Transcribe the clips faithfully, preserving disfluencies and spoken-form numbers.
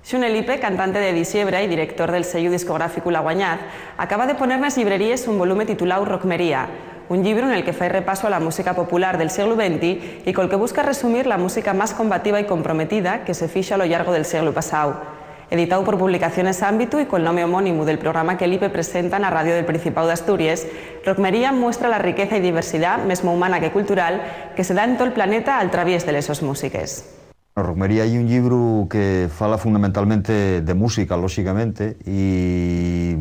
Xune Lipe, cantante de Disiebra y director del sellu discográficu La Guañaz, acaba de poner nes llibreríes un volume tituláu Rocmería, un llibru nel que fai repasu a la música popular del sieglu venti y col que busca resumir la música más combativa y comprometida que se fixo a lo llargo del sieglu pasáu. Editáu por Publicaciones Ámbitu y col nome homónimu del programa que Lipe presenta na radio del Principáu d'Asturies, Rocmería muestra la riqueza y diversidá, mesmo humana que cultural, que se da en tol planeta al traviés de les sos músiques. Rocmería ye un llibru que fala fundamentalmente de música, lóxicamente, y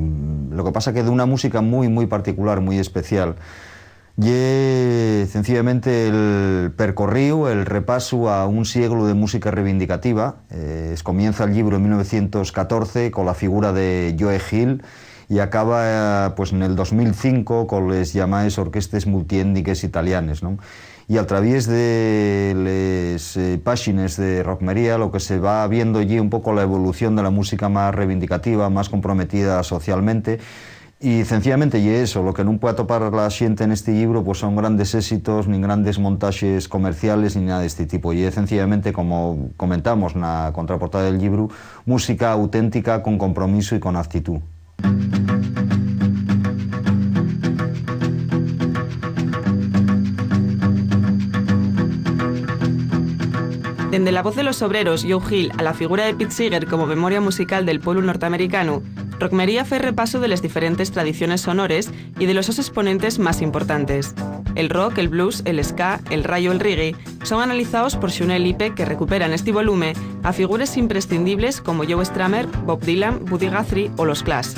lo que pasa que d'una música mui, mui particular, mui especial. Ye, cencillamente, el percorríu, el repasu a un sieglu de música reivindicativa. Eh, escomienza el llibru en mil novecientos catorce cola figura de Joe Hill y acaba, eh, pues, nel dos mil cinco coles llamaes orquestes multiétniques italianes, ¿non? Y al traviés de les, eh, páxines de Rocmería, lo que se va viendo ye un poco la evolución de la música más reivindicativa, más comprometida socialmente. Y, cencillamente, ye eso, lo que nun puede atopar la xente nesti llibru, pues, son grandes éxitos, nin grandes montaxes comerciales, nin nada d'esti tipo. Ye, cencillamente, como comentamos na contraportada del llibru, música auténtica, con compromiso y con actitud. Dende la voz de los obreros, Joe Hill, a la figura de Pete Seeger como memoria musical del pueblu norteamericanu, Rocmería fai repasu de les diferentes tradiciones sonores y de los sos esponentes más importantes. El rock, el blues, el ska, el rai o el reggae son analizaos por Xune Lipe, que recupera nesti volume a figures imprescindibles como Joe Strummer, Bob Dylan, Buddy Guthrie o los Clash.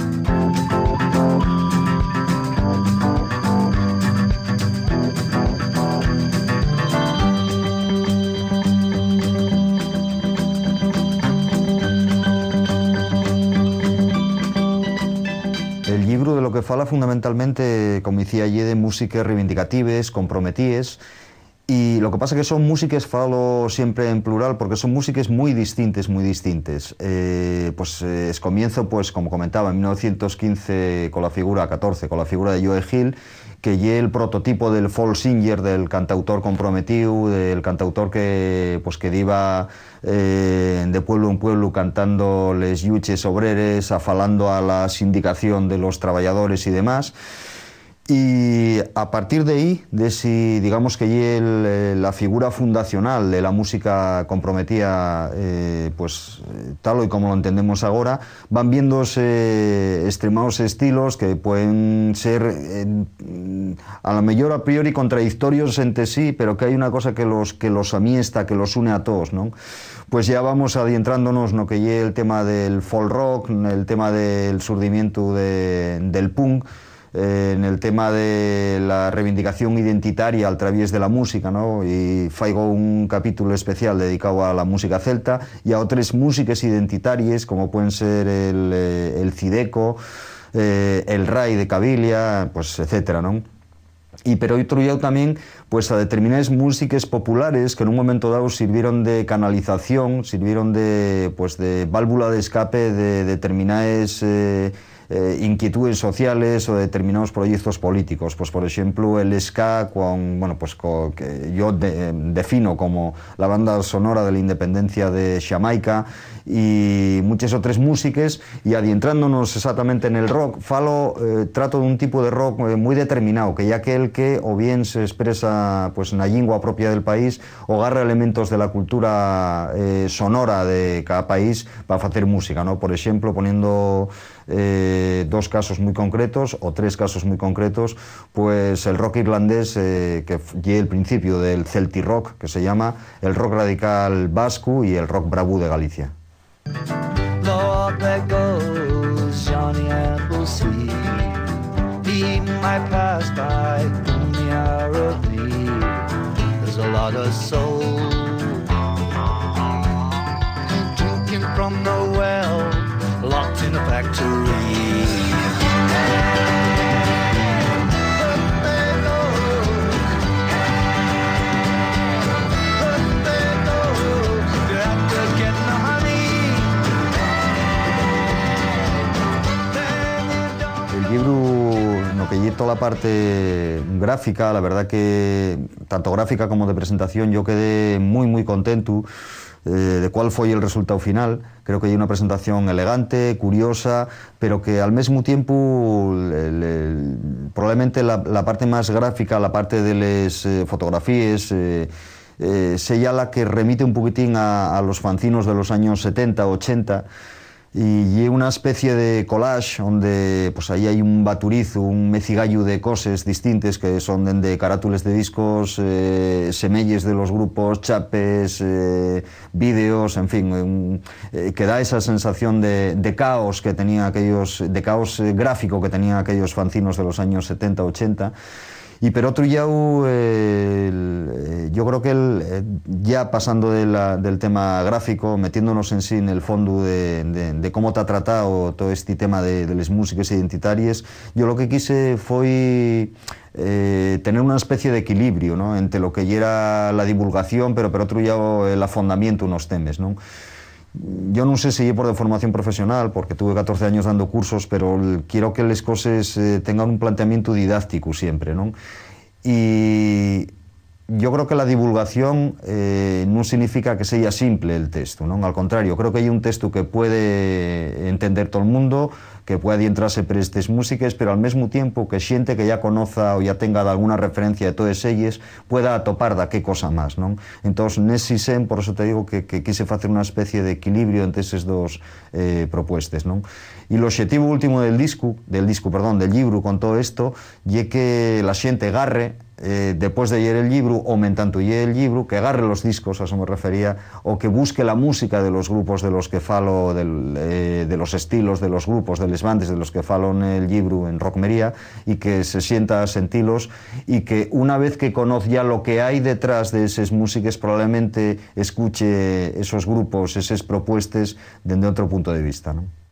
El llibru de lo que fala fundamentalmente, como dicía, ye de músiques reivindicatives, comprometíes, y lo que pasa que son músiques, falo siempre en plural, porque son músiques mui distintes, mui distintes. Eh, pues, eh, escomienzo, pues, como comentaba, en mil novecientos quince cola figura, catorce, cola figura de Joe Hill, que ye el prototipo del folk singer, del cantautor comprometíu, del cantautor que, pues, que diba, eh, de pueblo en pueblo cantando les lluches obreres, afalando a la sindicación de los trabayadores y demás. Y a partir d'ehí, de si, digamos, que ye el, eh, la figura fundacional de la música comprometía, eh, pues, eh, tal y como lo entendemos agora, van viéndose estremaos estilos que pueden ser, eh, a lo mellor a priori contradictorios ente sí, pero que hai una cosa que los, que los amiesta, que los une a toos, ¿non? Pues ya vamos adientrándonos no que ye el tema del folk rock, el tema del surdimientu de, del punk, eh, en el tema de la reivindicación identitaria al traviés de la música, ¿no? Y faigo un capítulo especial dedicao a la música celta y a otres músiques identitaries, como pueden ser el, eh, el zydeco, eh, el rai de Cabilia, pues, etcétera, ¿no? Y per otru llau tamién, pues, a determinaes músiques populares que nun momento dao sirvieron de canalización, sirvieron de, pues, de válvula d'escape de determinaes, eh, eh, inquietudes sociales o determinaos proyectos políticos. Pues, por exemplu, el ska, con, bueno, pues, co-, que yo de-, defino como la banda sonora de la independencia de Xamaica, y muches otres músiques, y adientrándonos exactamente nel rock, falo, eh, trato d'un tipu de rock, eh, mui determinao, que ye aquel que o bien se espresa, pues, na llingua propia del país, o garra elementos de la cultura, eh, sonora de cada país pa facer música, ¿no? Por exemplo, poniendo, eh, dos casos mui concretos, o tres casos mui concretos, pues, el rock irlandés, eh, que f-, ye el principiu del Celtic rock, que se llama, el rock radical vascu y el rock bravú de Galicia. Look, there goes Johnny Appleseed. He might pass by Unyara. There's a lot of soul drinking from the well, locked in a factory. El llibru, no que ye tola parte gráfica, la verdá que tanto gráfica como de presentación, yo quedé mui, mui contentu. eh, de cuál foi el resultáu final. Creo que ye una presentación elegante, curiosa, pero que al mesmu tiempu, el, el, probablemente la, la parte más gráfica, la parte de les, eh, fotografíes, eh, eh, seya la que remite un poquitín a, a los fancinos de los años setenta, ochenta, y ye una especie de collage onde, pues, ahí hai un baturizu, un mecigallu de coses distintes, que son dende carátules de discos, eh, semelles de los grupos, chapes, eh, vídeos, en fin, un, eh, que da esa sensación de, de caos que tenía aquellos, de caos, eh, gráfico que tenían aquellos fancinos de los años setenta, ochenta. Y per otru llau, eh, el, eh, yo creo que el, eh, ya pasando de la, del tema gráfico, metiéndonos en sí en el fondo de, de, de cómo ta tratado todo este tema de, de les músiques identitaries, yo lo que quise foi, eh, tener una especie de equilibrio, ¿no? Entre lo que yera la divulgación, pero per otru llau el afondamiento unos temes, ¿no? Yo nun sé si ye por deformación profesional, porque tuve catorce años dando cursos, pero el, quiero que les coses, eh, tengan un planteamiento didáctico siempre, ¿no? Y yo creo que la divulgación, eh, nun significa que seya simple el texto, ¿no? Al contrario, creo que ye un texto que puede entender todo el mundo, que puede adientrase per estes músiques, pero al mesmu tiempo que xente que ya conoza o ya tenga alguna referencia de todes elles pueda atopar daqué cosa más, ¿no? Entós, nesi sen, por eso te digo que, que quise facer una especie de equilibrio entre eses dos, eh, propuestes, ¿no? Y l'oxetivu últimu del discu, del discu, perdón, del llibru con todo esto, ye que la xente garre, eh, depués de lleer el llibru, o mentanto lleer el llibru, que garre los discos, a eso me refería, o que busque la música de los grupos de los que falo, del, eh, de los estilos, de los grupos, de les bandes de los que falo nel llibru en Rock Mería, y que se sienta a sentilos, y que una vez que conoz ya lo que hai detrás de eses músiques, probablemente escuche esos grupos, eses propuestes, dende otro punto de vista, ¿no?